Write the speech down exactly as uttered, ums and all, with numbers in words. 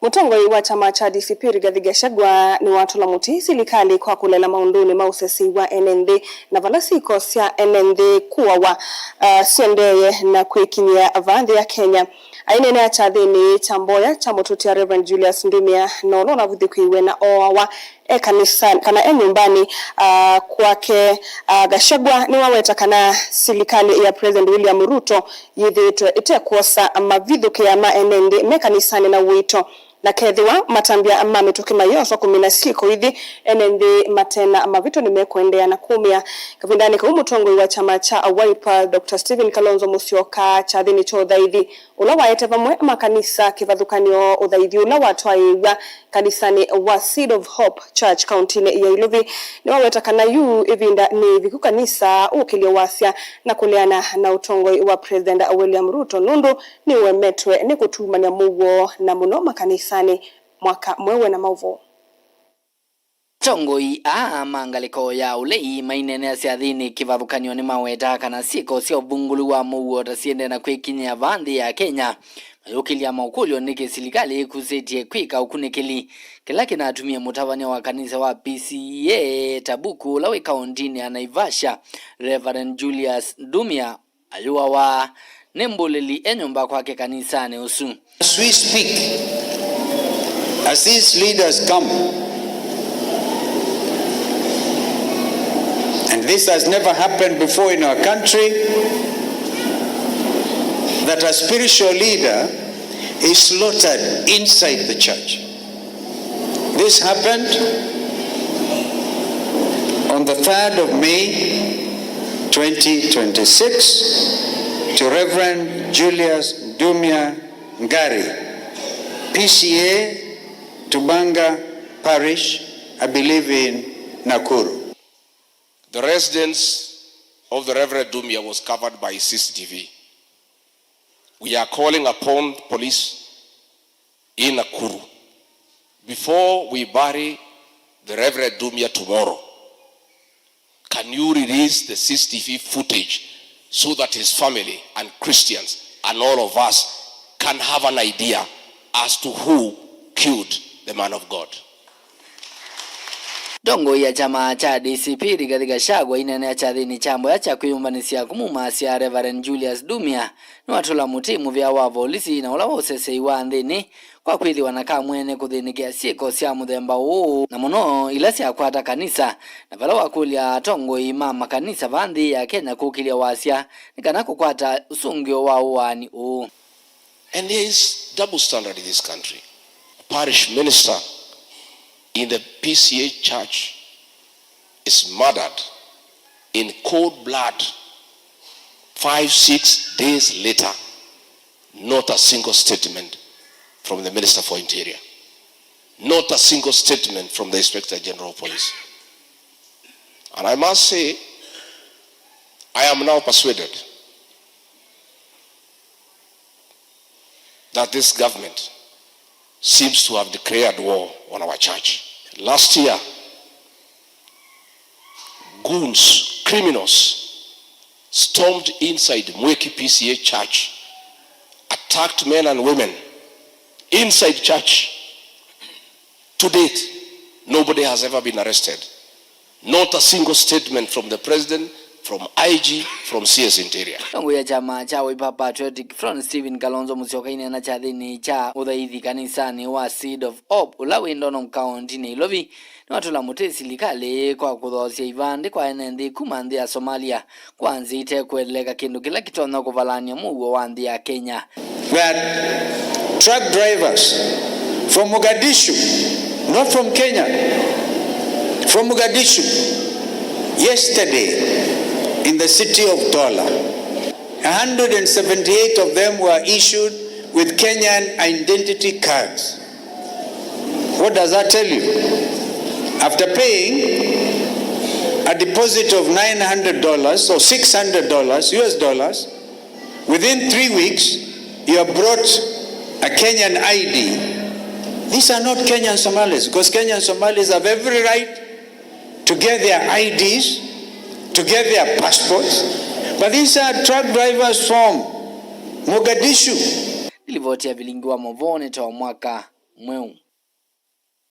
Mũtongoi wa kyama kya D C P Rigathi Gachagua nĩwatũla mũtĩ silikalĩ kwa kũlela maũndũnĩ ma ũsesei wa ene nthĩ, na vala syĩko sya ene nthĩ kũawa, uh, syendee na kwĩkinyĩa vaa nthĩ ya Kenya. Aineenea kyathĩnĩ kya mboya kya mũtũtia Reverend Julius Ndumia, na ũla ũnavũthĩkĩiwe na ooawa e kanisa, kana e nyũmbanĩ, ah, kwake. Ah, Gachagua nĩwaweta kana silikalĩ ya President William Ruto yĩthĩĩtwe ĩtekwosa mavithũkĩa ma ene nthĩ me kanisanĩ na ũito, na kethĩwa matambya ma mĩtũkĩ mayoswa kũmina syĩko ithi, ene nthĩ matena mavĩto nĩmekũendeea na kũmĩa. Kavindanĩ kau, mũtongoi wa kyama kya Wiper, Doctor Stephen Kalonzo Musyoka, kyathĩnĩ kya ũthaithi ũla waete vamwe makanisa kĩvathũkany'o, ũthaithi ũla watwaĩĩw'a kanisanĩ wa Seed of Hope Church kauntinĩ ya Ilovi, nĩwaweta kana yu ĩvinda nĩ ĩviku kanisa ũkĩlye wasya na kũleana na ũtongoi wa President William Ruto, nũndũ nĩũemetwe nĩ kũtuumany'a mũuo, na mũno makanisanĩ. Mwaka mweũ na maũvoo. Atongoi aa ma ngalĩko ya ũlei maineenea syathĩnĩ kĩvathũkany'o nĩmawetaa kana syĩko sya ũvungũlu wa mũuo ta siendee na kwĩkinyĩa vaa nthĩ ya Kenya, mayũkĩlya maũkũlyo nĩkĩ silikalĩ ĩkusĩtye kwĩka ũkunĩkĩli kĩla kĩnatumie mũtavany'a wa kanisa wa P C E A Tabuku, ũla wĩ kaũntinĩ ya Naivasha, Reverend Julius Ndumia, ayũawa nĩ mbũlĩli e nyũmba kwake kanisanĩ ũsu. As we speak, as these leaders come, and this has never happened before in our country, that a spiritual leader is slaughtered inside the church. This happened on the third of May twenty twenty-six to Reverend Julius Ndumia Ngari, P C A, Tubanga Parish, I believe in Nakuru. The residence of the Reverend Ndumia was covered by C C T V. We are calling upon police in Nakuru, before we bury the Reverend Ndumia tomorrow, can you release the C C T V footage so that his family and Christians and all of us can have an idea as to who killed the man of God? Ndongoi ya kyama kya D C P Rigathi Gachagua aineenea kyathĩnĩ kya mboya kya kwĩyũmbanĩsya kũmumasya Reverend Julius Ndumia nĩwatũla mũtĩ mũvĩa wa volisi na ũla wa ũsesei wa nthĩnĩ kwa kwĩthĩwa na kamwene kũthĩnĩkĩa syĩko sya mũthemba ũũ, na mũno ila syakwata kanisa, na vala wakũlya atongoi ma makanisa va nthĩ ya Kenya kũkĩlya wasya nĩ kana kũkwata ũsũngĩo wa ũaani ũũ. And there is double standard in this country. A parish minister in the P C A church is murdered in cold blood five, six days later. Not a single statement from the Minister for Interior. Not a single statement from the Inspector General of Police. And I must say, I am now persuaded that this government seems to have declared war on our church. Last year, goons, criminals, stormed inside Mweki P C A church, attacked men and women inside church. To date, nobody has ever been arrested. Not a single statement from the president, from I G, from C S Interior. Ndongoi ya kyama kya Wiper Patriotic Front, Stephen Kalonzo Musyoka, aineena kyathĩnĩ kya ũthaithi kanisanĩ wa Seed of Hope, ũla wĩ Ndono kaũntinĩ Ilovi, nĩwatũla mũtĩ silikalĩ kwa kũthoosya ivandĩ kwa ene nthĩ kuma nthĩ ya Somalia kwa nzĩa itekũeleeka, kĩndũ kĩla kĩtonya kũvalany'a mũuo wa nthĩ ya Kenya. That truck drivers from Mogadishu, not from Kenya, from Mogadishu, yesterday in the city of Dola, a hundred and seventy-eight of them were issued with Kenyan identity cards. What does that tell you? After paying a deposit of nine hundred dollars or six hundred dollars, U S dollars, within three weeks, you have brought a Kenyan I D. These are not Kenyan Somalis, because Kenyan Somalis have every right to get their I Ds, to get their passports. But these are truck drivers from Mogadishu. Nĩ livoti ya vilingi wa movoo nĩ ta o mwaka mweũ.